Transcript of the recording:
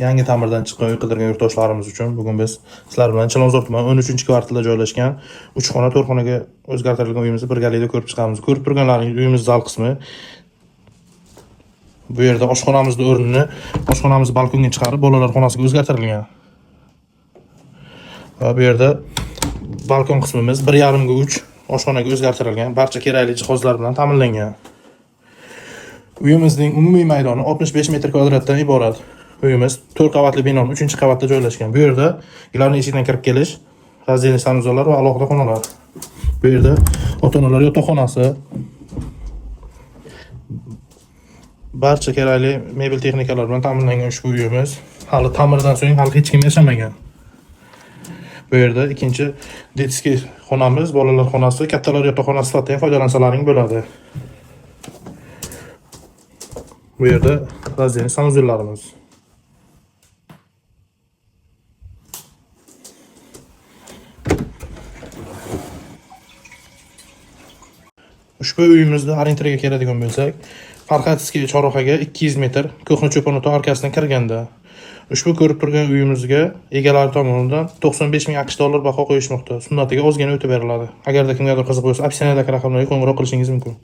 Yangi ta'mirdan chiqqan uy qidirgan yurtdoshlarimiz uchun bugun biz sizlar bilan Chilonzor tumani 13-kvartalda joylashgan 3 xona 4 xonaga o'zgartirilgan uyimizni birgalikda ko'rib chiqamiz. Ko'rib turganlaringiz uyimiz zal qismi. Bu yerda oshxonamizni o'rnini oshxonamiz balkonga chiqarib bolalar xonasiga o'zgartirilgan. Va bu yerda balkon qismimiz 1,5 ga 3 oshxonaga o'zgartirilgan, barcha kerakli jihozlar bilan ta'minlangan. Uyimizning umumiy maydoni 65 metr kvadratdan iborat. Uyimiz 4 qavatli binoning 3-qavatda joylashgan. Bu yerda gilamli eshikdan kirib kelish, раздельный санузел lar va alohida xonalar. Bu yerda ota-onalar yotoqxonasi, barcha kerakli mebel texnikalar bilan ta'minlangan ushbu uyimiz hali ta'mirdan so'ng hali hech kim yashamagan. Bu yerda ikkinchi детский xonamiz, bolalar xonasi, kattalar yotoqxonasi sifatida ham foydalansalaring bo'ladi. Bu yerda раздельный санузел larimiz. Ushbu uyimizni orientirga keladigan bo'lsak, Farxatskiy chorrahaga 200 metr, Ko'hna cho'pon o'toq arkasidan kirganda. Ushbu ko'rib turgan uyimizga egalari tomonidan 95 ming AQSh dollar baho qo'yishmoqda. Sunnatiga ozgina o'tib beriladi. Agarda kimgadir qiziq bo'lsa, описание dagi raqamlarga qo'ng'iroq qilishingiz mumkin.